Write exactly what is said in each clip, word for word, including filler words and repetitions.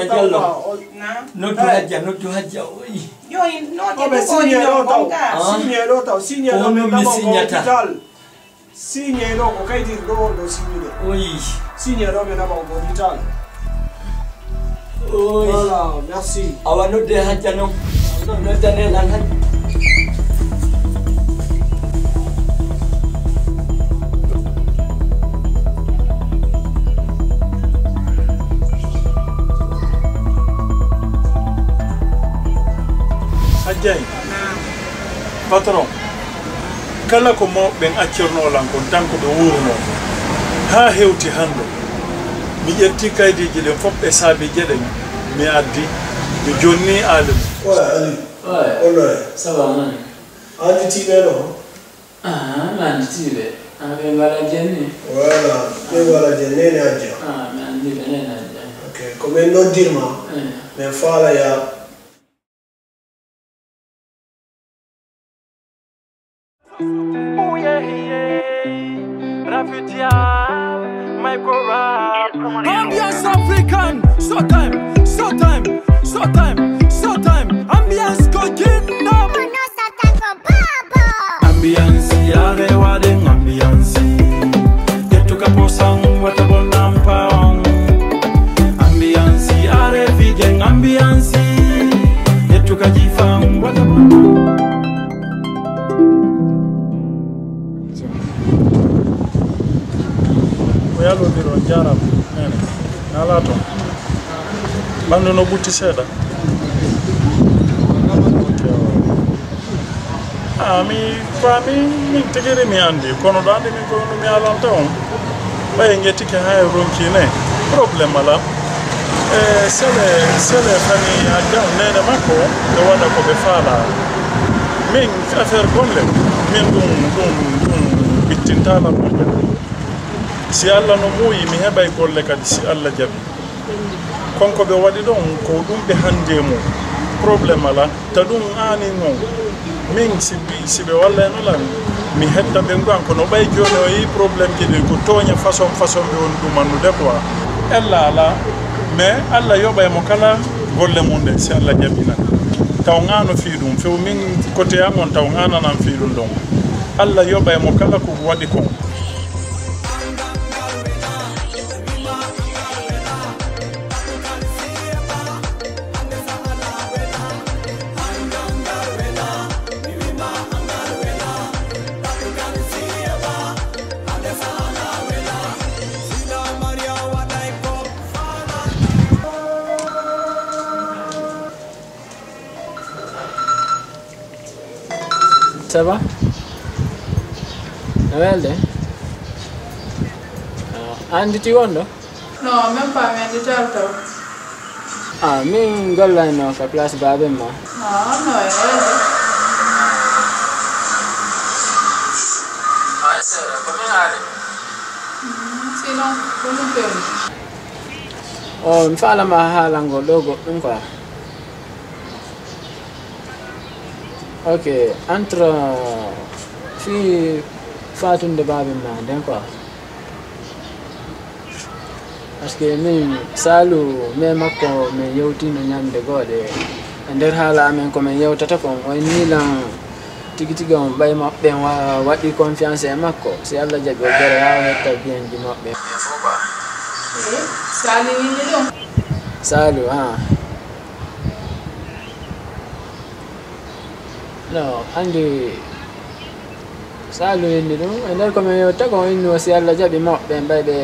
Jallo. Noddu Hajja, noddu Hajja. Oyi. Yo, no, o ɓe signé ɗo taw. Signé ɗo taw. Signé ɗo, mi signata. Hôpital. Signé ɗo ko kaydi ɗo on ɗo signude. Oyi. Signé ɗo ɓe naɓa ko hôpital. Oyi. Voilà, merci. Awa nodde Hajja non. Noddanen lan Hajja. Hajjay. Patron, kala ko mawɓe ɓen accirnoo lan kon tan ko ɓe wuurnoo. Haa hewti hannde, mi ƴetti kaydiiji ɗin fof e saabiije ɗen, mi addi, mi jonni Aliou. Oya, Aliou. Oya. Onoye. Ça va, nani? A annditii ɓe ɗo? Ah, mi annditii ɓe. Ah, ɓe ngala jenni? Voilà, ɓe ngala jenni, Neene Hajja. Ah, mi anndii ɓe, Neene Hajja. Ok, ko min noddirma, eh, min faala ya. Ambiance africaine, showtime, showtime, showtime, showtime. Ambiance go kingdom. Ambiance, yare waɗen ambiance. Ƴettu ka posan, wata bonnan pawon. Ambiance, yare fijen ambiance. Ƴettu ka jifan, wata bonnan. Ko yalondiro, on jaaraama. Neene, naalaa toon. Ɓanndu no ɓutti seeɗa. Ah, mi faami, min tigi ri mi anndi, kono ɗo anndi min ko no mi alanta on. Ɓay ngettike haa e ronki ne, problème alaa. E sele, sele fani a jam neene makko, ɓe waɗa ko ɓe faalaa. Min affaire golle, min ɗum, ɗum, ɗum ɓittintaa lam ɗum. Si Alla no muuyi, mi heɓay golle kadi, si Alla jaɓi. Kon ko ɓe waɗi ɗon, ko ɗum ɓe hannde mum. Problème alaa. Ta ɗum aani non. Min si bi-, si ɓe wallayno lan, mi hetta ɓe ngon, kono ɓay jooni o yii problème ji ɗin, ko tooña façon, façon ɓe woni ɗum annude quoi. Ella alaa, mais Alla yoɓay mo kala golle mum ɗen, si Alla jaɓi nan. Taw ŋaano fii ɗum, few min côté am on, taw ŋaananan fii ɗum ɗon. Alla yoɓay mo kala ko waɗi kon. Ça va? No welde? Ah, annditi won ɗo? Non, même pas, mi annditaa taw. Ah, min gollayno ka place baaben ma. Ah, no e welde. Ah, c'est vrai, ko min haali. Mm, sinon, ko ɗum pewmi. Oh, mi faalama haalangol ɗo goɗɗum quoi. Ok, entre, euh, fii faatunde baaben ma nden quoi. Parce que min, Saalu, mais makko, min yewtino ñande gooɗe. E nder haala amen ko min yewtata kon, o inni lan tigi tigi on ɓay maɓɓe wa-, waɗi confiance e makko. Si Alla jaɓi o gere haa o hetta biyenji maɓɓe. Eh, Saalu winndi ɗum? Saalu, ah. No, anndi Saalu inni ɗum. E nder ko min yewta ko o inni o si Alla jaɓi maɓɓe, mbay ɓe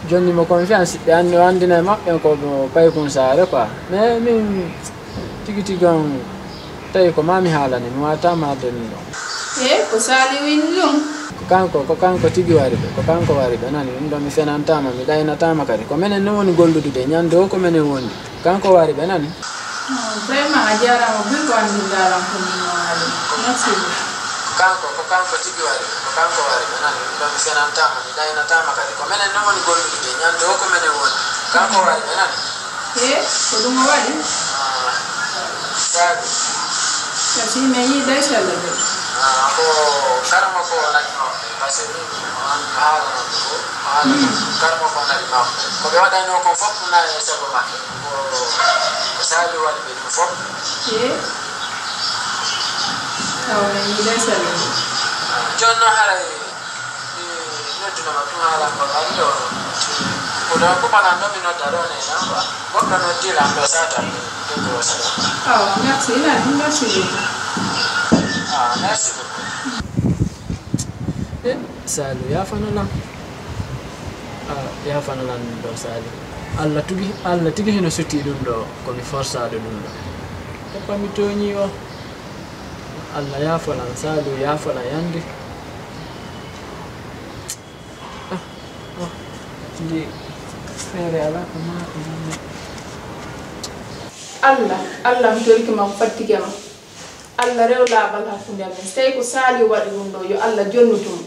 jonni mo confiance, ɓe anndi o anndina e maɓɓe ko mo paykun saare quoi. Mais min tigi tigi on tawi ko ma mi haalani, mi wata ma denni ɗum. E ko Saalu winndi ɗum? Ko kanko, ko kanko tigi wari ɓe, ko kanko wari ɓe, nani ɗum ɗo mi fenantama, mi ɗaynatama kadi. Ko menen non woni golludude, ñande o ko menen wondi. Kanko wari ɓe nani. Oh, vraiment, a jaaraama buy ko anndindaɗam ko min no haali. Merci beaucoup. Kanko, ko kanko tigi wari, ko kanko wari ɓe nani. Ɗum ɗo mi fenantama, mi ɗaynatama kadi. Ko menen non woni gollude, ñande o ko menen woni. Kanko wari ɓe nani. E, ko ɗum o waɗi? Ah, sabi. Kasi min yiida inchallah de. Ah, ko karamoko o nani. Parce que min, min, an haalano ko, haalano ko, kala mo ko annabi makko. Ko ɓe waɗanoo kon fof, ɗum na e sago maɓɓe. Ko, ko Saliou waɗi ɓe ɗum fof. Eh? Awa, min yiɗaa Saliou. Jooni noon haray, mi noddunoo ma ɗum haalan ko ɗum ari ɗoo. Ko ɗoo ko palan ɗoo mi nodda ɗoo ne, non, quoi. Goɗɗo noddii lan ɗoo sata, ɗum ko sata. Awa, merci, merci beaucoup. Ah, merci beaucoup. Eh, Saliou, yaafano lan. Ah, yaafano lan ɗum ɗoo, Saliou. Allah tugi, Allah tigi hino sutii ɗum ɗoo, ko mi forsaaɗo ɗum ɗoo. Eppa mi tooñii o. Allah yaafo lan, Saliou, yaafo lan yande. Ah, ah, ndi feere alaa ko maa ko yande. Allah, Allah, mi torike ma, ko fattige ma. Allah rew laaɓal hakkunde amen. So tawii ko Saliou waɗi ɗum ɗoo, yo Allah jonnutu mo.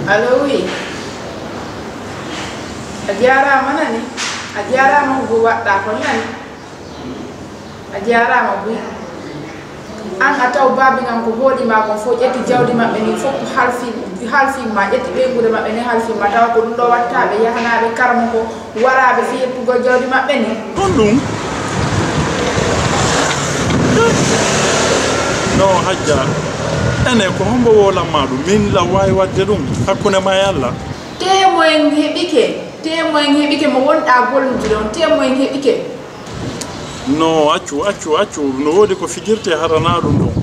Allo, oui. A jaaraama nani? A jaaraama ko waɗɗaa kon nani? A jaaraama buy. An a taw baabi ngan ko hooɗi maa kon fof ƴetti jawdi maɓɓe ndin fof ko halfi, halfi ma, ƴetti ɓeynguure maɓɓe nden halfi ma, tawa ko ɗum ɗoo watta ɓe, yahana ɓe karamoko, wara ɓe fii ƴettugol jawdi maɓɓe ndin. Honɗum? No, Hajja. Ene, ko hombo wowlan ma ɗum? Min la waawi waɗde ɗum hakkunde ma e Allah? Témoin heɓike, témoin heɓike mo wonɗaa gollude ɗon, témoin heɓike. No, accu, accu, accu. No woodi ko fijirtee hara naa ɗum ɗon.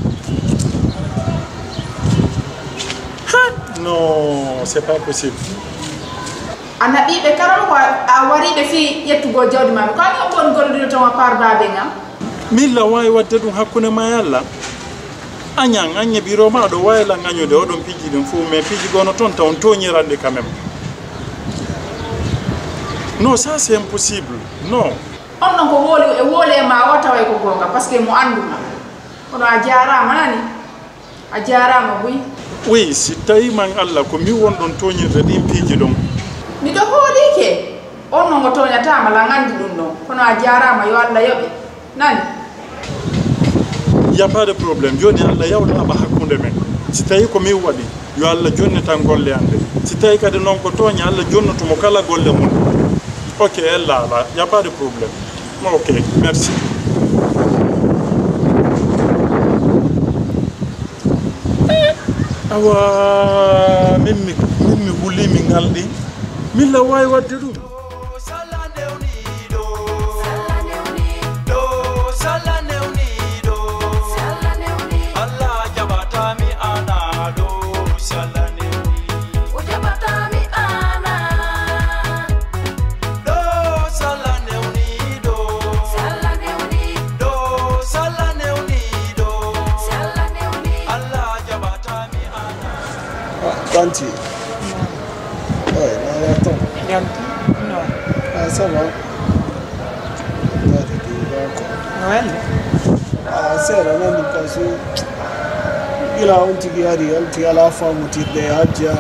Ha! No, c'est pas possible. A naɓii ɓe karamoko, a, a warii ɓe fii ƴettugol jawdi maɓɓe. Ko an on woni gollude ton à part baabe ngan? Min la waawi waɗde ɗum hakkunde ma e Allah? Añan, añe biro ma aɗo waawi lan añude oɗon piiji ɗin fof, mais piiji gono toon taw on tooñiranɗe quand même. Non, ça c'est impossible. Non. On ɗon ko wooli, e wooli e ma o taway ko goonga, parce que mo anndu ma. Kono a jaaraama nani? A jaaraama buy. Oui, si tawi man Allah ko min wonɗon tooñirde ɗin piiji ɗon. Miɗo hoolike. On non o tooñataama, lan anndi ɗum ɗon. Kono a jaaraama, yo Allah yoɓe. Nani? Y a pas de problème. Jooni Allah yawtaama hakkunde men. Si tawi ko min waɗi, yo Allah jonnitan golle an ɗe. Si tawi kadi non ko tooña, Allah jonnoto mo kala golle mum. Ok, ella ala. Y a pas de problème. Ok, merci. Awa, min mi, min mi wuli, mi ŋalɗi. Min la waawi waɗde ɗum. Tanti. Ay, na ya ton. Yan. No. Ah, ça va. Noël. Ah, c'est la même parce que il a un petit gars, il a la femme qui est déjà.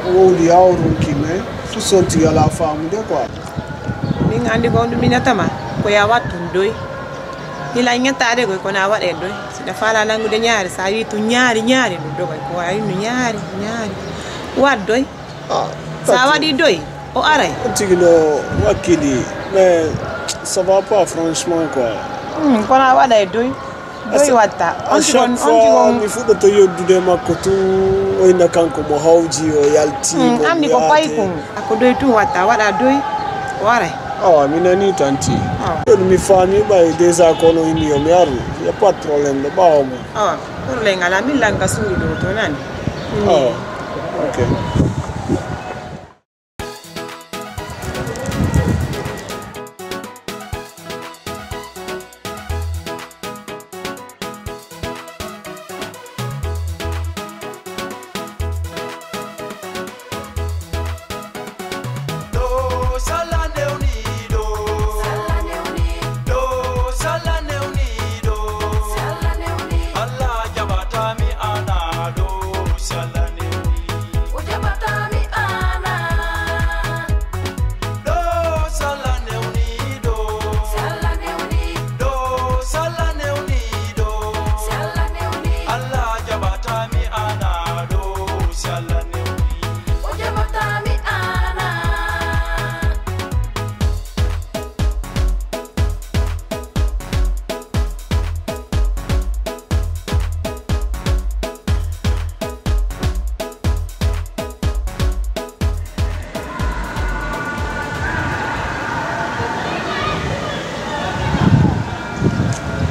Wowli yawrunki, mais fu sonti ala faamude quoi. Min anndi ko ɗum minatama ko ya wattu doy. Hila ñettaade koy kono a waɗe doy. Si ɗa faala nangude ñaari, sa wi tu ñaari, ñaari, ɗum dogoy ko wawi no ñaari, ñaari. Waɗ doy. Ah, sa waɗi doy, o aray. Tigi no wakkili, mais ça va pas franchement quoi. Hmm, kono a waɗay doy. Doy watta. On tigi on, on tigi on. Mi fuɗɗoto yoddude makko tun, o inna kanko mo hawji, o yalti. Hmm, anndi ko paykun. Ko doy tun watta, waɗa doy, waray. Awa, mi nani tanti. Awa. Ɗon mi faami ɓay déjà kono himi yo mi aru. Y a pas de problème, ɗo ɓaawo mo. Awa, problème ala, min langa suudu ɗo to nani. Awa, ok.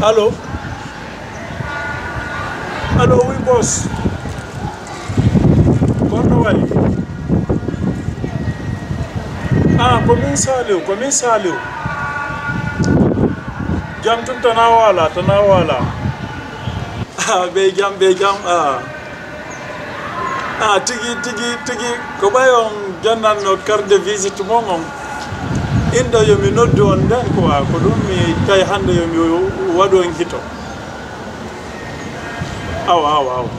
Allo? Allo, oui, boss. Ko honno waɗi? Ah, ko min Saliou, ko min Saliou. Jam tun, tana wala, tana wala. Ah, ɓe jam, ɓe jam, ah. Ah, tigi, tigi, tigi, ko ɓay on jannanno carte de visite mon on. Inɗo yo mi noddu on nden, quoi, ko ɗum mi tawi hannde yo mi waɗu on hito. Awa, awa, awa.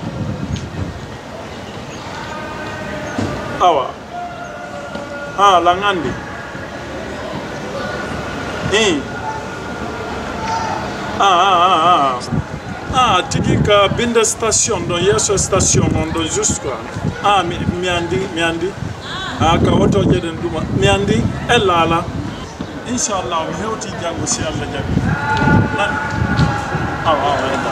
Awa. Ah, lan anndi. Ii. Ah, ah, ah, ah. Ah, tigi ka binnde station ɗon, yeeso station on ɗon, juste quoi. Ah, mi, mi anndi, mi anndi. Ah, ka otooje ɗen ɗuma. Mi anndi, ella alaa. Inchallah, mi hewti janngo si Allah jaɓi. Nan. Awa, awa, ella.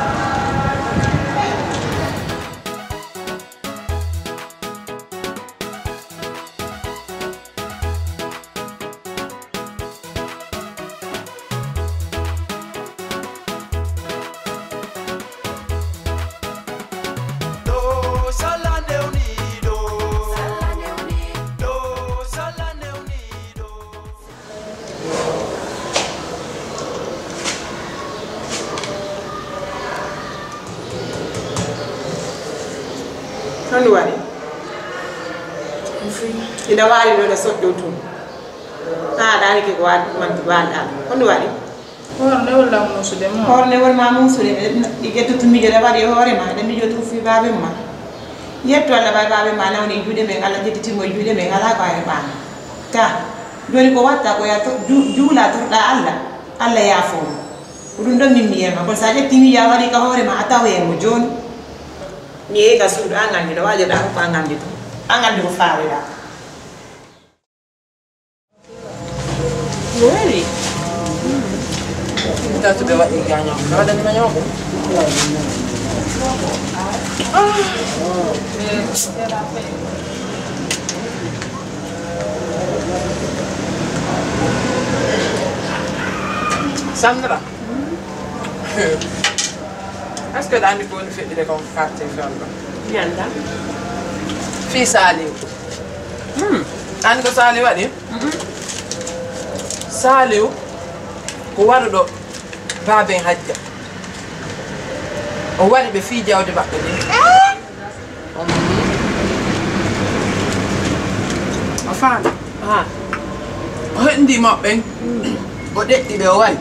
Honɗum waɗi? Ina waali ɗo, ina soɗɗoo tun. Haa ɗaani ke ko waɗi, manti waali ɗaani. Honɗum waɗi? Hoore nde woni lam muusude mo. Hoore nde woni ma muusude, ɗi ƴettutu miijo ɗe waɗi e hoore ma, ɗe miijo tun fii baaben ma. Yettu Allah, ɓay baaben ma nawni e juuɗe men, Allah ƴettiti mo e juuɗe men, alaa ko a heɓaani. Ta, jooni ko watta ko ya to-, ju-, juula, torɗa Allah, Allah yaafoo ma. Ko ɗum ɗon min mi yema. Kono so a ƴetti miijo a waɗi ka hoore ma, a tawee mo jooni. Mi yehi ka suudu, an anndi no waajoɗaa ko, an anndi ɗum. An anndi ko faaleɗaa. No weli? Tatu ɓe waɗi gaño. Waɗani ma ñoo ko. Sandra. Est-ce que ɗa anndi ko woni feƴƴude kon quartier fewndo? Mi anndaa. Fii Saliou. Hmm. Anndi ko Saliou waɗi? Mm-mm. Saliou ko waɗuɗo baaben Hajja. O waɗi ɓe fii jawdi maɓɓe ndin. A faami? Ah. O heɗindii maɓɓe ɓen, o ɗeɗɗi ɓe, o wari.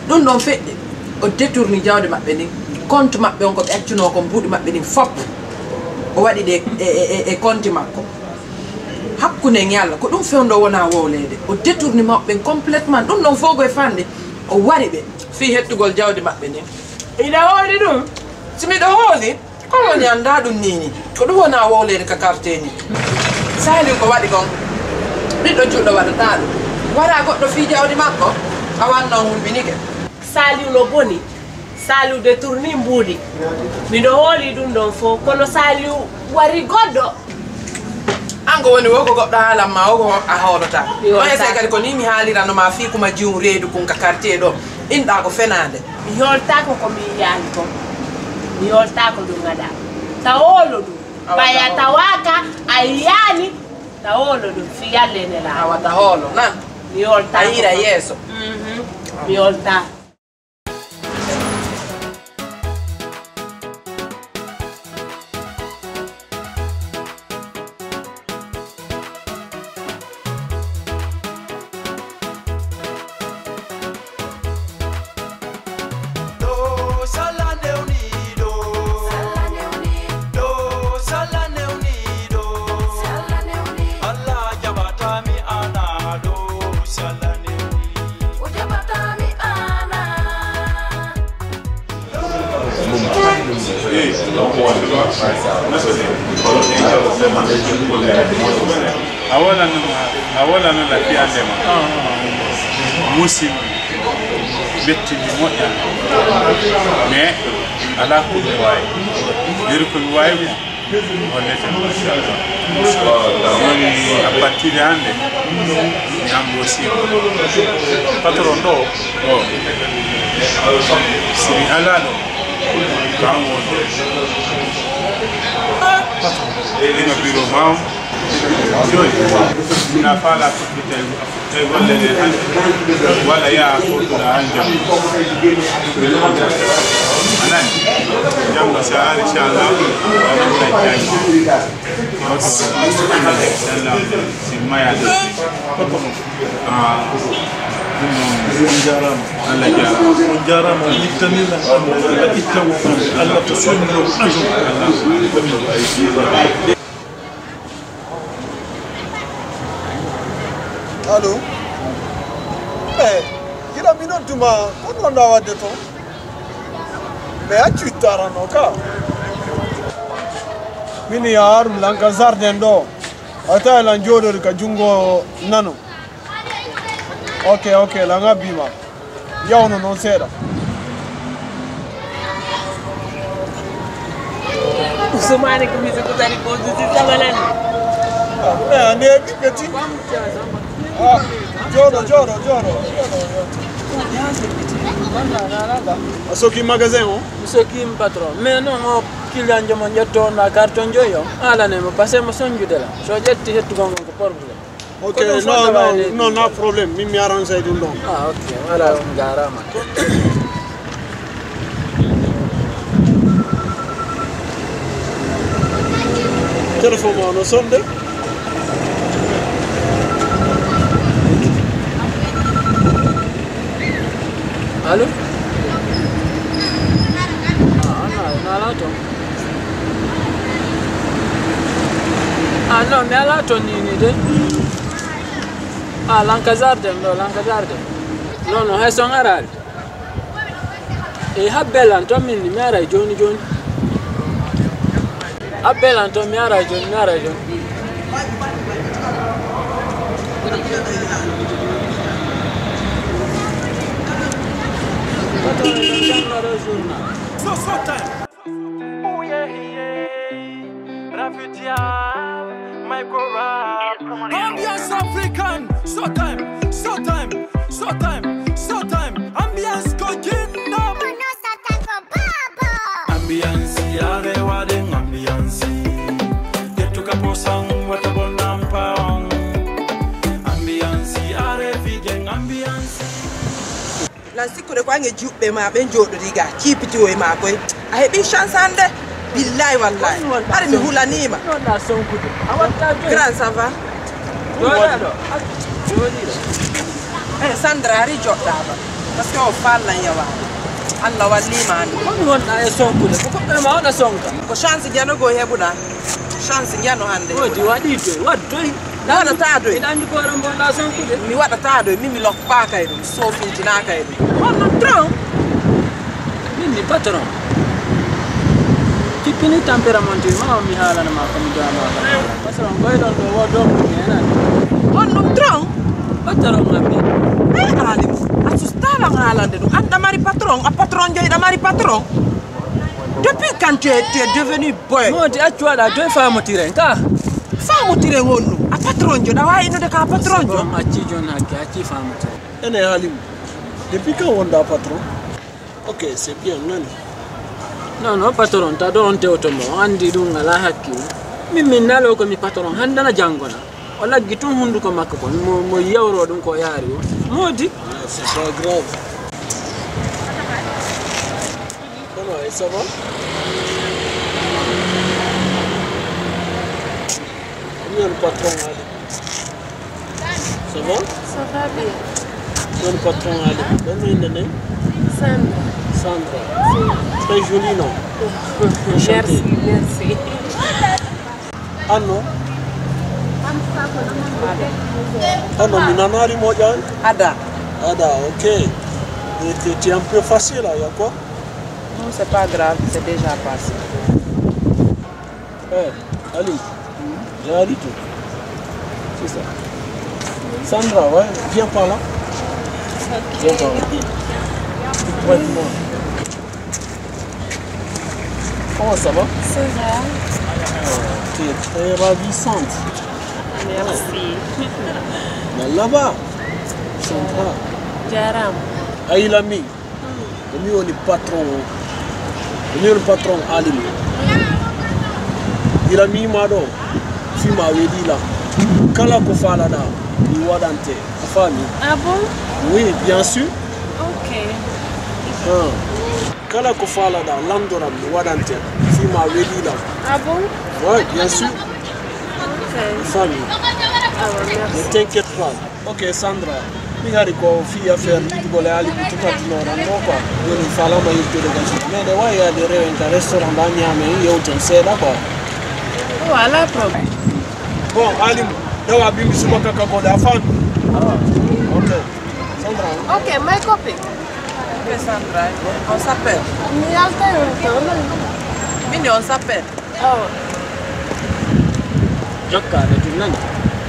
Ɗum ɗon feƴƴi, o détourni jawdi maɓɓe ndin. Compte maɓɓe on ko ɓe accunoo kon, mbuuɗi maɓɓe ɗin fof, o waɗi ɗe e, e, e, e compte makko. Hakkunde en e Allah, ko ɗum fewndo wonaa wowleede. O détourni maɓɓe ɓen complètement. Ɗum ɗon fof ko e fanɗi, o wari ɓe fii hettugol jawdi maɓɓe ndin. Hiɗa hooli ɗum? Si miɗo hooli, ko woni anndaa ɗum nii nii? Ko ɗum wonaa wowleede ka quartier nii. Saliou ko waɗi kon, ɓiɗɗo juulɗo waɗataa ɗum. Waraa goɗɗo fii jawdi makko, a wanno on hulɓinike. Saliou no boni, Saliou détourni mbuuɗi. Miɗo hooli ɗum ɗon fof, kono Saliou wari goɗɗo. An ko woni wo ko goɗɗo haalan ma, wo ko a hoolotaa. Mi hoolataa. Mayese kadi ko nii mi haalirano ma fii kuma jiwun reedu kun ka quartier ɗo. Inɗa ko fenaande. Mi hooltaako ko mi yiyaali kon. Mi hooltaako ɗum ngaɗa. Ta hoolo ɗum. Awa, ɓay a ta hoolo. Tawaaka, a yiyaani, ta hoolo ɗum. Fii Alla e Nelaaɗo. Awa ta hoolo, nan. Mi hooltaako. A yiira yeeso. Mhm. Mi hooltaako. A wolano, a wolano la fiyande ma. Musim bettini moƴƴa. Mais ala ko mi wawi. Iri ko mi wawi ko. Hollete, machallah. Woni à partir de hannde, mi embauché. Patron ɗo, ɗo. Si mi alaa ɗo, kam wonde. Patron. Ina bureau ma o. Jooni, mi na faala ko fitay. Tawi golle ɗe tan walla yaha fottuɗa han jam. A nani? Janngo so ari, inchallah, a nani jaaji. Inchallah, si maya de. Ah, ɗum noon. On jaaraama. Allah jaaraama. On jaaraama, on ittanii lan Allah, Allah itta wo kamɓe, Allah to sonni on ajo. Allo? Eh, gila mi nodduma, ko non da wadde to? Mais accu ittarano ka. Mini ya aru lanka zarden ɗo. Wata lan joɗori ka jungo nano. Ok, ok, lan abbima. Yawno noon seeɗa. Usumani ko mise kutani ko duti sabalani. Ah, eh, ande ɓiɓɓe ti. Ah, jooɗo, jooɗo, jooɗo, jooɗo. A soki magasin o? Mi soki mi patron. Mais non, o client jomo ƴetto on na carton joyo. Ala ne mo passé mo sonjude la. So ƴetti hettugol ngon ko problème. Ok, no, no, no, no problem. Min mi arrange ɗum ɗon. Ah, ok. Voilà, on jaaraama. Téléphone ma no sonde. Allo? Ah, non, non, là, attends. Ah, non, mi alaa toon nii nii de. Ah, lanka jardin ɗo, lanka jardin. Non, non, hay so on araali. E habbee lan toon min, mi aray jooni jooni. Habbee lan toon, mi aray jooni, mi aray jooni. So, so time. Ooh, yeah, yeah. Rafitia, Michael Rap. Ambiance African, so time, so time, so time, so time. Ambiance go kingdom. Ambiance, yare wading ambiance. Get to kaposang, what a bon nampa on. Ambiance, yare fideng ambiance. Lan sikkude ko ange juɓɓe ma ɓen jooɗodii ga ciipitiwo e ma koy. A heɓi chance hannde. Billahi wallahi. Hari mi hulaniima. Grand, ça va? Eh, Sandra ari joɗɗaama. Parce que o fallan yawaade. Allah walliima hannde. Ko mi wonɗa e sonkude? Ko koɓɓe ma wona sonka. Ko chance janogo heɓuɗa. Chance njano hannde. Wodi waɗi doy, waɗ doy. Mi waɗata doy. Miɗa anndi ko waɗan bonɗa sonkude. Mi waɗata doy, min mi lokkaaka e ɗum, mi soofintinaaka e ɗum. On non tron. Min mi patron. Kippini tempérament ma, on mi haalana ma ko mi doya ma ka. Patron, koy ɗon ɗo wo dow mi nenani. On non tron. Patron am min. Eh, Alim, a sustalan haalande ɗum. An ɗa mari patron, a patron joyi ɗa mari patron. Depuis quand tu es, tu es devenu boy? Moodi accu waɗa doy faamotiren ka. Faamotiren on ɗum. A patron jo, ɗa waawi innude ka patron jo? Acci jooni hakke, acci faamotiren. Ene Halim, depuis quand wonda patron? Ok, c'est bien, nani? Non, non, patron, ta ɗo on tewto mo, o anndi ɗum alaa hakkil. Min, min nalo ko mi patron, handana janngona. O laggi tun hunduko makko kon, mo, mo yawro ɗum ko yaari o. Moodi. C'est pas grave. Comment, et ça va? Combien le patron a dit? Ça va? Ça va bien. Combien le patron a dit? Donne-moi une année. Sandra. Sandra. Très joli nom. Enchanté. Merci, merci. Anno? Anno, mi nanaali moƴƴa? Ada. Ada, ok. Et t'es, t'es un peu fâché là, y a quoi? Non, c'est pas grave, c'est déjà passé. Eh, Ali, j'ai arrêté. C'est ça. Sandra, ouais, viens par là. Ok. Viens par là. Ouais, dis-moi. Comment ça va? Ça va. T'es très ravissante. Merci. Mais là-bas, Sandra, Jaram. Ailami, ko mi woni patron o. Ko mi woni patron Alimi. Ila mi ma ɗo, fima weɗila. Kala ko falaɗa, mi waɗante. A faami? Ah bon? Oui, bien sûr. Ok. Ah. Kala ko falaɗa, landoram, mi waɗante. Fima weɗila. Ah bon? Oui, bien sûr. Ok. A faami? Ah, Ne merci. t'inquiète pas. Ok, Sandra. Mi hari ko fi affaire ligugol e Alimi tutatinoran no quoi. Woni falama yiltude gasi. Mais de wawi yaade rewen ka restaurant da ñaame yewten seeɗa quoi. Voilà problème. Bon, Alimi, dawa bimbi subaka ka gole a faami? Ok. Sandra. Ok, my copy. Ok, Sandra, on s'appelle. Mi yalta yon to. Mini, on s'appelle. Oh. Jokkaade tun nani.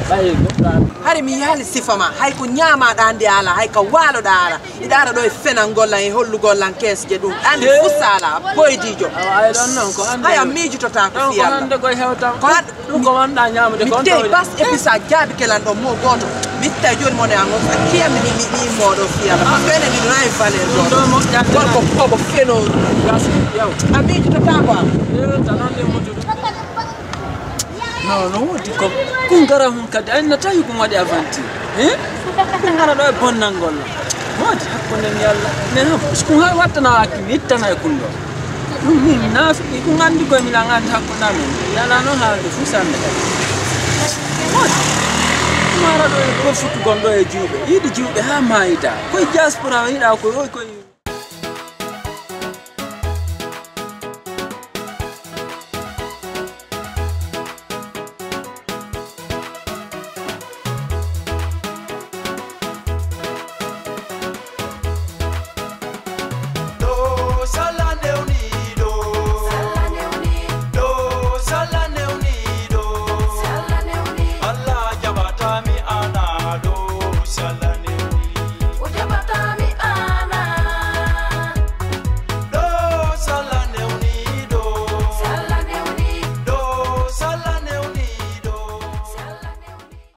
Ɓaye goɗɗo. Hari mi yaali sifa ma, hay ko ñaamaɗa andi ala, hay ka waaloɗa ala. Iɗa ara ɗo e fenangol lan e hollugol lan keesje ɗum. Andi fusala, boydijo. Awa ay ɗon noon ko hannde. Haya miijitota ko Ɗon ko fiyalla. Hannde koye hewtam. Ko an Ɗum ko wonɗa ñaamude mi ko on tey ɗo. Bas épice a jaabi kelan ɗon mo gooto. Mi tey jooni mo ne an on sa kiyam mi mi mi moɗo fiyalla. Parce que enen ɗiɗo na e valeur Ɗum ɗo gooto. moƴƴaade. Gorko kobo fenooru. Gas yow. A miijitota ko am. Yewta noon ɗi mutude. Non, no woodi ko kun gara hun kadi ay na tawi kun waɗi aventure. Eh? Kun gara ɗo e bonnangol. Woodi hakkunde mi Allah. Mais non, parce que kun hay wattana hakki mi ittana e kun ɗo. Ɗum min naafi kun anndi koye min an anndi hakkunde amen. Yala noon haalde fuu sannde kadi. Woodi. Mara ɗo e ko futugol ɗo e juuɓe. Yiɗi juuɓe haa maayida. Koye diaspora o yiɗa koye oy koye.